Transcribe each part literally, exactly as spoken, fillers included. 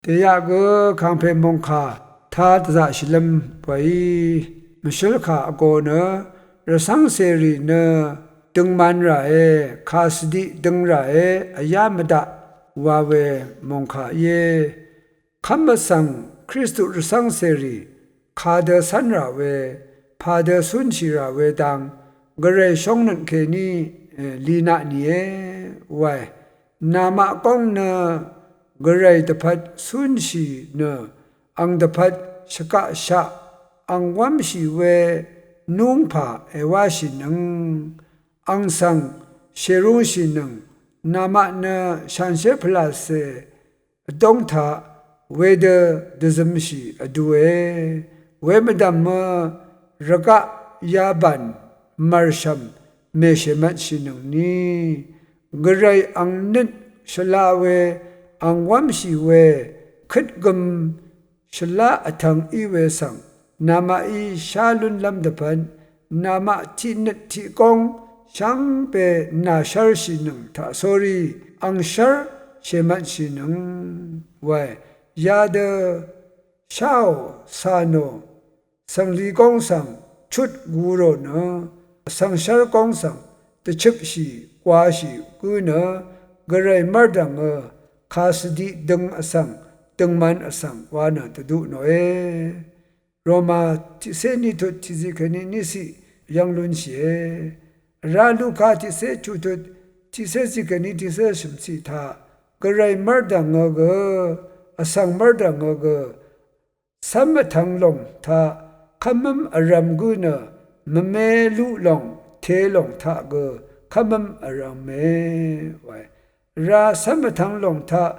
Dèyaq gø kàngpè mòngkà tá dvzaqshìlv́m bø̀í mvshǿl kà vgō nø rvcv́ngcèrì nø døngman ràe, kàsvdiq døng ràe, vyá mvdaq wa we mòngkà íe. Kv́m vsvng Kristu rvcv́ngcèrì kadø cv́nrà we, padø cúnshìrà we dang, gvray shóngnøt kèní, e, linaq nìe wae. Namaq góng nø gvray dvpvt cúnshì nø ang dvpvt shvgaqshaq ang wv́mshì we núngpà èwáshìnøng. Ang svng shèrúngshìnøng. Namaq nø shànshér pvlàcè vdóng taq wedø dvzømshì vdue. Wemvdv̀mø rvgaq yabàn mv̀rshv̀m mèshèmvtshìnøngni, gvray ang nøt shvla we, ang wv́mshì we, køt gøm shvlá vtvng í we svng, namaqí shá lúnlv́m dvpvt, namaq tiqnøt tiqgóng shvngbe nàshv́rshìnøng taqsórí, ang shv́r shèmvtshìnøng wae. Yadø sháò cà nò, svngli góng svng chut gu rò nø, vsvng shv́r góng svng dvchøpshì gwashì gǿ nø, gvray mv́rdv̀ngø kàsvdiq døng vsvng døngman vsvng wa nø dvdu nòe. Roma tiqcé ní tut tiqzit kèní níciq yv́ng lúnshìe. Vrá Luka tiqcé chu tut tiqcé zit kèní tiqcé shø̀mciq taq, gvray mv́rdv̀ngø gø, vsvng mv́rdv̀ngø gø, cv́m vtvng lòng taq kv́mv́m vrv̄m gǿ nø, mvme luq lòng te lòng taq gø kv́mv́m vrv̄me wae. Vrá cv́m vtvng lòng taq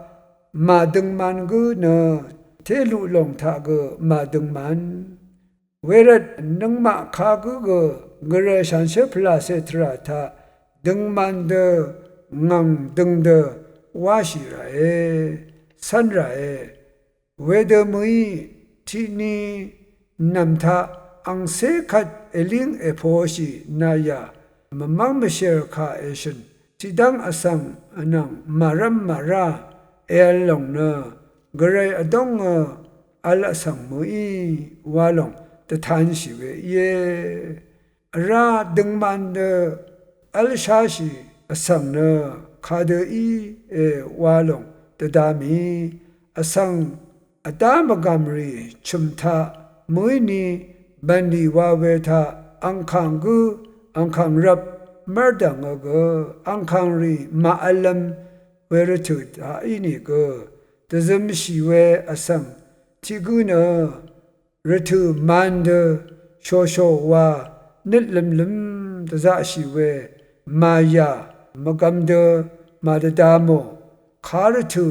màdøngman gǿ nø, té luq lòng taq gø màdøngman. Wervt nøngmaq kagǿ gø gvray shànshér pvlàcè tvrà taq døngman dø ngv̀ng døng dø wáshì ràe, cv́n ràe. Wedø mø̀í tiqni nv̀m taq angcé kvt èlíng èposhì nayà, mvmv́ng mvshèr kà èshø̀n, tiqdv́ng vsvng vnvng màrv́m màrá èvl lòng nø, gvray vdóngø vl vsvng mø̀í wa lòng dvtanshì we íe. Vrá døngman dø v́lsháshì vsvng nø kadø íe wa lòng dvda mì. Vsvng vdá mvgàm rì chø̀m taq mø̀íni bv̀nlì wa we taq angkàng gǿ, angkàng rvp mv́rdv̀ngø gø, angkàng rì màvlv̄m we rvtø̀ taq ínìgø, dvzømshì we vsvng tiq gǿ nø, rvtø̀ mandø shòshò wa nøt lømløm dvzaqshì we, màyà mvgvm dø màdvda mò, karvtø̀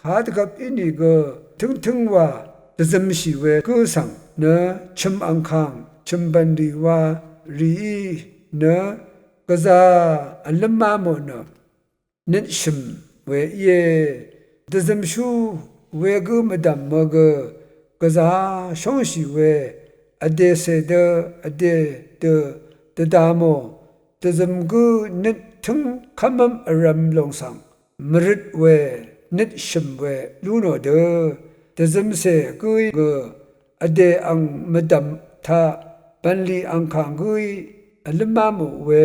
kadvgvp ínìgø tǿngtǿng wa dvzømshì we gǿ svng nø, chø̀m angkàng chø̀m bv̀nlì wa rìí nø gvzà vlǿmá mò nø, nøt shø̀m we íe. Dvzømshú wegǿ mvdv̀mø gø gvzà shóngshì we, vdècè dø vdè dø dvda mò, dvzøm gǿ nøt tǿng kv́mv́m vrv̄m lòng svng mvrøt we, nøt shø̀m we lú nò dø, dvzømcè gǿí gø vdè ang mvdv̀m taq bv̀nlì angkàng gǿí vlǿmá mò we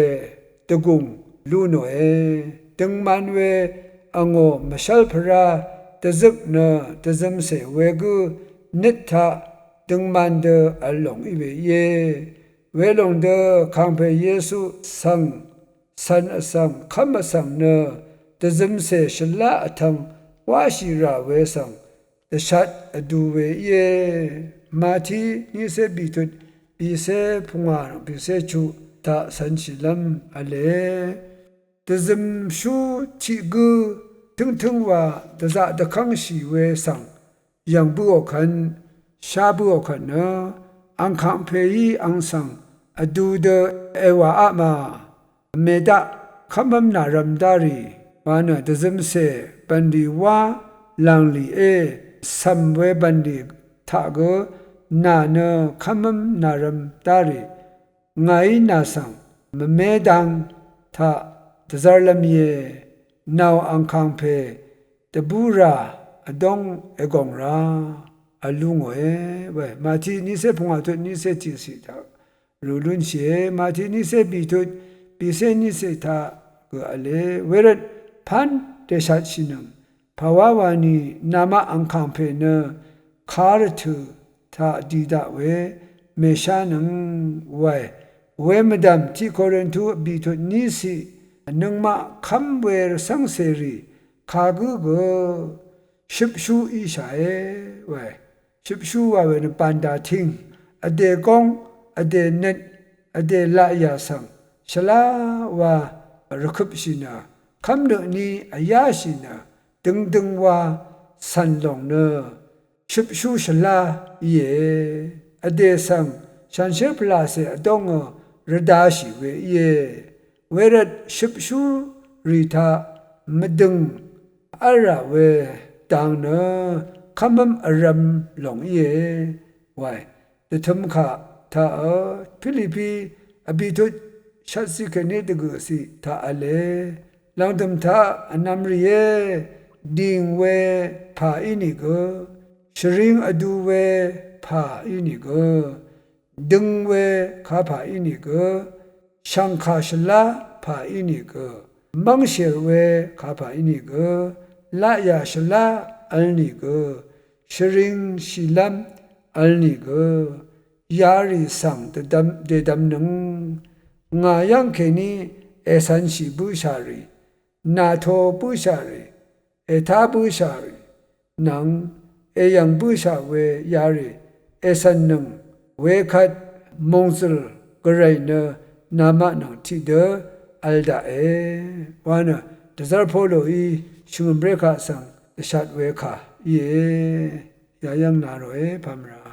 dvgùng lú nòe. Døngman we angò mvshv́l pvrá dvzøk nø, dvzømcè wegǿ nøt taq døngman dø vl lòng í we íe. Welòng dø kàngpè Yesu svng cv̀n vsvng kv́m vsvng nø, dvzømcè shvlá vtvng wáshì rà we svng dvshat vdu we íe. Mati niqcé bìtut bìcé pungwà bìcé chuq taq cv̄nshìlv́m v̄le. Dvzømshú tiq gǿ tǿngtǿng wa dvzaq dvkv́ngshì we svng yv̀ng bǿò kvt, shá bǿò kvt nø, angkang pèí ang svng vdu dø èwàá ma, vmè daq kv́mv́m nàrvm dá rì, wa nø dvzømcè bv̀nlì wá lànglìé, cv̀m we bv̀nlì taq gø nà nø kv́mv́m nàrvm dá rì, ngàí nà svng mvmé dang taq dvzv́rlv́m íe. Nao angkang pè dvbúrà vdóng ègòng rá vlú ngòe. Wē Màtí nícé pungwà tut nícé tiqciq taq rø lúnshìe. Màtí nícé bì tut bìcé nícé taq gø v̄le. Wervt pán dèshatshìnøng pàwá wani namaq angkàng pè nø ka rvtø̀ taq di daq we mèshánøng wae. We mvdv̀m tiq Korintu bì tut níciq nøngmaq kv́m we rvcv́ngcèrì kagǿ gø shøpshú íshàe wae. Shøpshú wa we nø bàndà ting, vdè góng, vdè nøt, vdè laqyà svng shvlá wa rvkøpshì nø kv́mnøt ní vyáshì nø døngdøng wa cv̀n lòng nø shøpshú shvlá íe. Vdè svng shànshér pvlàcè vdóngø rvdashì we íe. Wervt shøpshúrì taq mvdø̀ng v́lrà we dang nø kv́mv́m vrv̄m lòng íe wae. Dvtø̄m kaq taqø Pilipi vbìtut shvtciq kèní dvgø̀ciq taq v̄le. Lv̀ngdø̀m taq vnv̄m rìé, dìng we pà ínìgø, shvring vdu we pà ínìgø, døng we kapà ínìgø, shv̀ngkà shvlá pà ínìgø, mv́ngshèl we kapà ínìgø, laqyà shvlá vl nìgø, shvring shìlv́m vl nìgø, yarì svng dvdvm, dèdvmnøng. Ngà yv́ng kèní ècv̄nshì bǿshà rì, nàto bǿshà rì, ètá bǿshà rì, nvng èyv̀ng bǿshà we yarì ècv̀nnøng wekvt mòngzø̀l gvray nø namaq nvng tiqdø vl daqe wa nø dvzv́r Poloí shvngø̀mré kaq svng dvshat we kà íe. Yayv́ng na ròe pamvra.